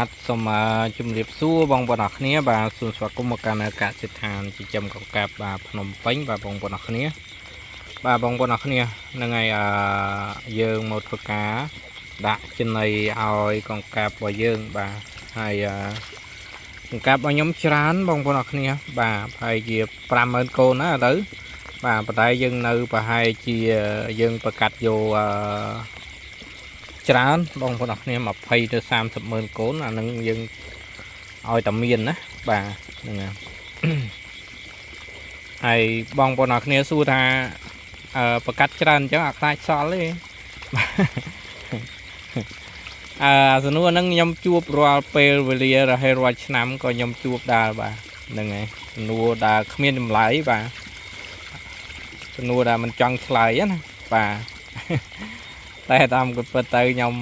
បាទសូមជំរាបសួរបងប្អូនអរគ្នាបាទសូមស្វាគមន៍មកកាន់កសិដ្ឋានចិញ្ចឹមកង្កែបបាទភ្នំពេញបាទបងប្អូនអរគ្នាបាទបងប្អូនអរគ្នាហ្នឹងហើយអឺយើងមកធ្វើការដាក់ចំណីឲ្យកង្កែបរបស់យើងបាទហើយអឺកង្កែបរបស់ខ្ញុំច្រើនបងប្អូនអរគ្នាបាទប្រហែលជា50000កូនណាឥឡូវបាទប៉ុន្តែយើងនៅប្រហែលជាយើងប្រកាសយកអឺ ច្រើនបងប្អូនអរគ្នា20ទៅ30ម៉ឺនកូនអានឹងយើងឲ្យតែមានណាបាទហ្នឹងហើយហើយបងប្អូនអរគ្នាសួរថាអឺប្រកាសច្រើនអញ្ចឹងអាខ្លាចសល់ទេអឺសំណួរហ្នឹងខ្ញុំជួបរាល់ពេលវេលារហេរាល់ឆ្នាំក៏ខ្ញុំជួបដែរបាទហ្នឹងហើយសំណួរដែលគ្មានចម្លើយបាទសំណួរដែលមិនចង់ឆ្លើយណាបាទ តែតាមក៏ពិតទៅខ្ញុំ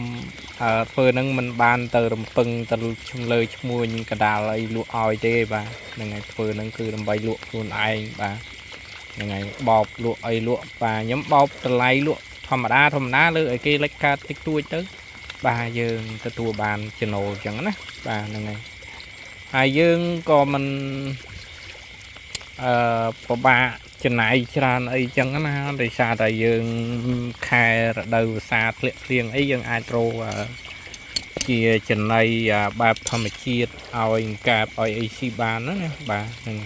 អឺធ្វើនឹងមិនបានទៅរំពឹងទៅឈ្មលើឈ្មួញកដាលអីលក់ឲ្យទេបាទហ្នឹងហើយធ្វើនឹងគឺដើម្បីលក់ខ្លួនឯងបាទហ្នឹងហើយបោបលក់អីលក់បាទខ្ញុំបោបតម្លៃលក់ធម្មតាធម្មតាលើឲ្យគេលិចកើតតិចតួចទៅបាទយើងទទួលបានចំណូលអញ្ចឹងណាបាទហ្នឹងហើយហើយយើងក៏មិនអឺពិបាកចំណាយច្រើនអីចឹងណាដោយសារតែយើងខែរដូវវស្សាធ្លាក់ភ្លៀងអីយើងអាចរកជាចំណីបែបធម្មជាតិឲ្យកែបឲ្យអីស៊ីបានណាណាបាទហ្នឹង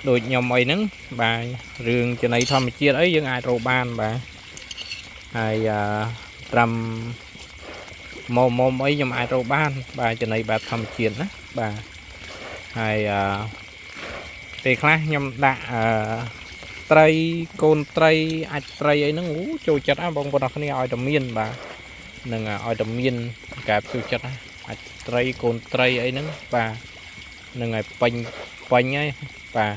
ដូចខ្ញុំអីហ្នឹងបាទរឿងចំណីធម្មជាតិអីយើងអាចរកបានបាទហើយអឺត្រឹមមុំមុំអីខ្ញុំអាចរកបាន បាទចំណីបែបធម្មជាតិណាបាទហើយអឺពេលខ្លះខ្ញុំដាក់អឺត្រីកូនត្រីអាចត្រីអីហ្នឹងអូចូលចិត្តណាបងប្អូនអរគ្នាឲ្យតែមានបាទនឹងឲ្យតែមានកែបចូលចិត្តណាអាចត្រីកូនត្រីអីហ្នឹងបាទនឹងឲ្យពេញពេញហើយបាទ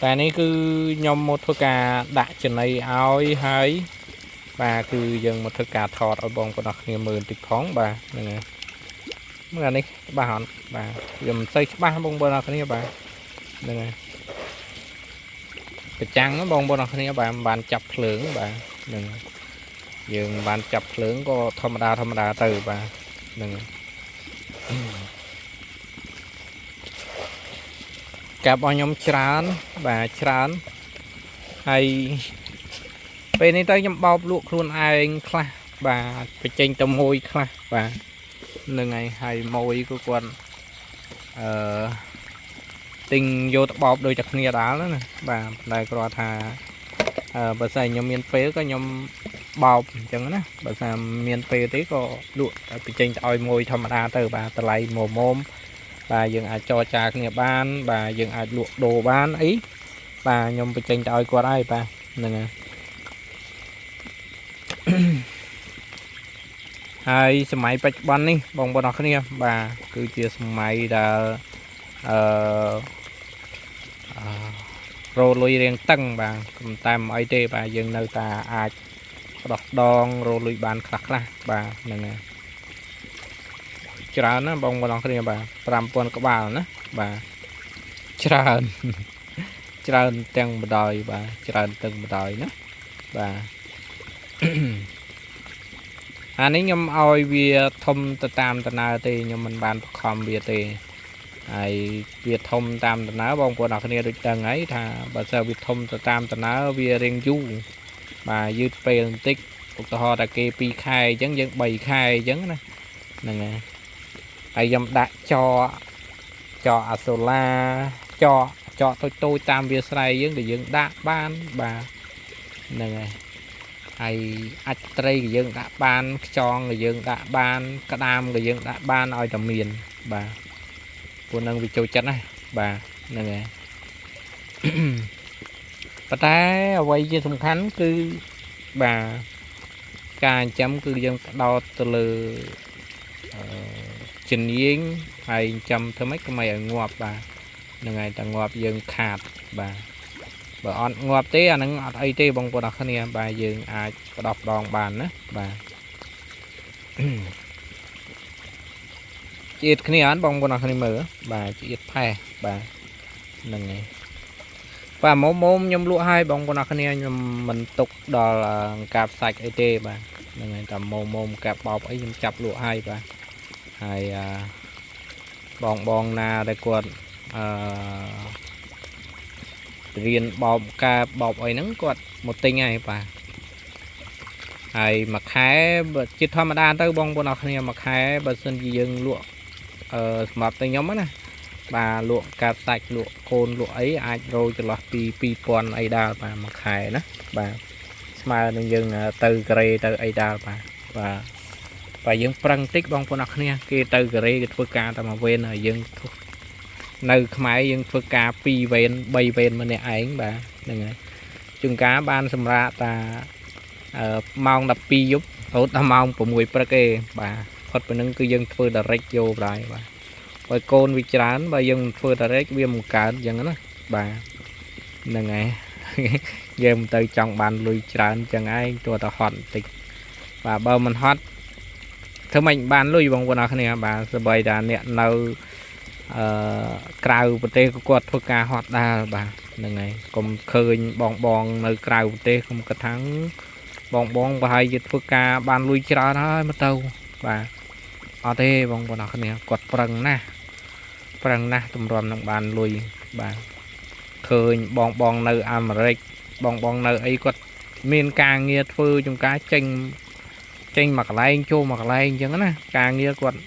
តែនេះគឺខ្ញុំមកធ្វើការដាក់ចំណីឲ្យហើយបាទគឺយើងមកធ្វើការថតឲ្យបងប្អូនអរគ្នាមើលបន្តិចផងបាទហ្នឹងហើយមើលអានេះច្បាស់អត់បាទវាមិនសូវច្បាស់បងប្អូនអរគ្នាបាទហ្នឹងហើយប្រចាំងបងប្អូនអរគ្នាបាទមិនបានចាប់ភ្លើងបាទហ្នឹងហើយយើងមិនបានចាប់ភ្លើងក៏ធម្មតាធម្មតាទៅបាទហ្នឹងហើយកាប់របស់ខ្ញុំច្រើនបាទច្រើនហើយពេលនេះទៅខ្ញុំបោបលក់ខ្លួនឯងខ្លះបាទបញ្ចេញទៅមួយខ្លះបាទហ្នឹងហើយហើយមួយក៏គាត់អឺទិញយកទៅបោបដូចតែគ្នាដែរណាបាទតែគ្រាន់ថាអឺបើសិនខ្ញុំមានពេលក៏ខ្ញុំបោបអញ្ចឹងណាបើសិនមានពេលទេក៏លក់តែបញ្ចេញទៅឲ្យមួយធម្មតាទៅបាទតម្លៃមុំមុំបាទយើងអាចចរចាគ្នាបានបាទយើងអាចលក់ដូរបានអីបាទខ្ញុំបញ្ចេញទៅឲ្យគាត់ហើយបាទហ្នឹងហើយ ហើយសម័យបច្ចុប្បន្ននេះបងប្អូនអរគ្នាបាទគឺជាសម័យដែលអឺអឺរលុយរៀងតឹងបាទតែមិនអីទេបាទយើងនៅតែអាចដោះដងរលុយបានខ្លះខ្លះបាទហ្នឹងហើយច្រើនណាបងប្អូនអរគ្នាបាទ5000ក្បាលណាបាទច្រើន ច្រើនទាំងបដ ாய் បាទច្រើនទាំងបដ ாய் ណាបាទ អានេះខ្ញុំឲ្យវាធំទៅតាមដំណើរទេខ្ញុំមិនបានបង្ខំវាទេហើយវាធំតាមដំណើរបងប្អូនអរគ្នាដូចដឹងហើយថាបើសិនវាធំទៅតាមដំណើរវារៀងយូរបាទយឺតពេលបន្តិចឧទាហរណ៍ថាគេ2ខែអញ្ចឹងយើង3ខែអញ្ចឹងណាហ្នឹងហើយហើយខ្ញុំដាក់ចកចកអាសូឡាចកចកតូចតូចតាមវាស្រែយើងក៏យើងដាក់បានបាទហ្នឹងហើយហើយអាចត្រីក៏យើងដាក់បានខ្យងក៏យើងដាក់បានក្តាមក៏យើងដាក់បានឲ្យតែមានបាទពួកនឹងវាចូលចិត្តណាបាទហ្នឹងហើយ ប៉ុន្តែអ្វីជាសំខាន់គឺបាទការចិញ្ចឹមគឺយើងផ្ដោតទៅលើអឺជំនាញហើយចិញ្ចឹមធ្វើម៉េចកុំឲ្យងាប់បាទហ្នឹងហើយតែងាប់យើងខាតបាទបើអត់ងាប់ទេអាហ្នឹងអត់អីទេបងប្អូនអរគ្នាបាទយើងអាចផ្ដោះផ្ដងបានណាបាទ ជាតិគ្នាអត់បងប្អូនអរគ្នាមើលបាទជាតិផេះបាទហ្នឹងហើយបាទមុំមុំខ្ញុំលក់ឲ្យបងប្អូនអរគ្នាខ្ញុំមិនទុកដល់កាបសាច់អីទេបាទ ហ្នឹងហើយតែមុំមុំកាប់បោបអីខ្ញុំចាប់លក់ហើយបាទហើយអឺបងបងណាដែលគាត់អឺរៀនបោបកាបោបអីហ្នឹងគាត់មកទិញហើយបាទហើយមួយខែបើជាធម្មតាទៅបងប្អូនអរគ្នាមួយខែបើសិនជាយើងលក់អឺសម្រាប់តែខ្ញុំណាបាទលក់កាប់សាច់លក់កូនលក់អីអាចរោចន្លោះពី2000អីដែរបាទមួយខែណាបាទស្មើនឹងយើងទៅការ៉េទៅអីដែរបាទបាទបាទយើងប្រឹងតិចបងប្អូនអរគ្នាគេទៅការ៉េគេធ្វើការតែមួយវេនហើយយើងធ្វើនៅខ្មែរយើងធ្វើការ2វេន3វេនម្នាក់ឯងបាទហ្នឹងហើយជួនកាលបានសម្រាប់តាអឺម៉ោង12យប់រហូតដល់ម៉ោង6ព្រឹកឯងបាទផុតពីហ្នឹងគឺយើងធ្វើ direct យកដែរបាទបើកូនវាច្រើនបើយើងមិនធ្វើ direct វាមិនកើតអញ្ចឹងណាបាទហ្នឹងហើយ យើងមិនទៅចង់បានលុយច្រើនអញ្ចឹងឯងទោះតែហត់បន្តិចបាទបើមិនហត់ធ្វើម៉េចបានលុយបងប្អូនអរគ្នាបាទសម្បីតាអ្នកនៅអឺក្រៅប្រទេសក៏គាត់ធ្វើការហត់ដែរបាទហ្នឹងហើយកុំឃើញបងបងនៅក្រៅប្រទេសកុំគិតថាបងបងប្រហែលជាធ្វើការបានលុយច្រើនហើយមកទៅបាទអត់ទេបងប្អូនអរគ្នាគាត់ប្រឹងណាស់ប្រឹងណាស់ទម្រាំនឹងបានលុយបាទឃើញបងបងនៅអាមេរិកបងបងនៅអីគាត់មានការងារធ្វើចំការចេញចេញមកកន្លែងចូលមកកន្លែងអញ្ចឹងណាការងារគាត់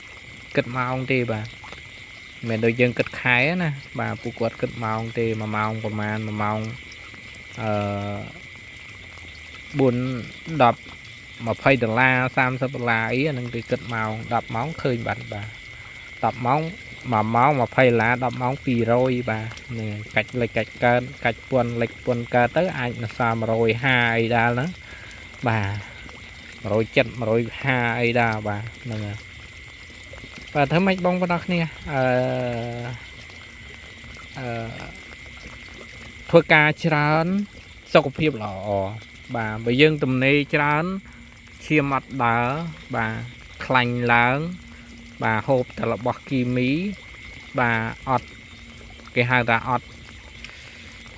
គិតម៉ោងទេបាទមិនមែនដូចយើងគិតខែណាបាទពួកគាត់គិតម៉ោងទេ1ម៉ោងប្រហែល1ម៉ោងអឺ4 10 20ដុល្លារ30ដុល្លារអីអាហ្នឹងគេគិតម៉ោង10ម៉ោងឃើញបាត់បាទ10ម៉ោង1ម៉ោង20ដុល្លារ10ម៉ោង200បាទហ្នឹងហើយកាច់លិចកាច់កើតកាច់ពន្ធលិចពន្ធកើតទៅអាចនៅសល់150អីដែរហ្នឹងបាទ170 150អីដែរបាទហ្នឹងហើយបាទធ្វើម៉េចបងប្អូនអរគ្នាអឺអឺធ្វើការច្រើនសុខភាពល្អបាទបើយើងទំនេរច្រើនឈាមអត់ដើរបាទខ្លាញ់ឡើងបាទហូបតែរបស់គីមីបាទអត់គេហៅថាអត់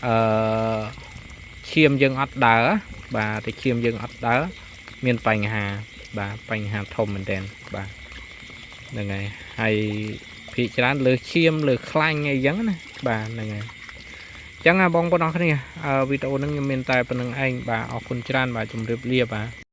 អឺឈាមយើងអត់ដើរបាទតែឈាមយើងអត់ដើរមានបញ្ហាបាទបញ្ហាធំមែនទែនបាទហ្នឹងហើយហើយភាគច្រើនលើឈាមលើខ្លាញ់អីចឹងណាបាទហ្នឹងហើយចឹងបងប្អូនអរគ្នាវីដេអូហ្នឹងខ្ញុំមានតែប៉ុណ្្នឹងឯងបាទអរគុណច្រើនបាទជម្រាបលាបាទ។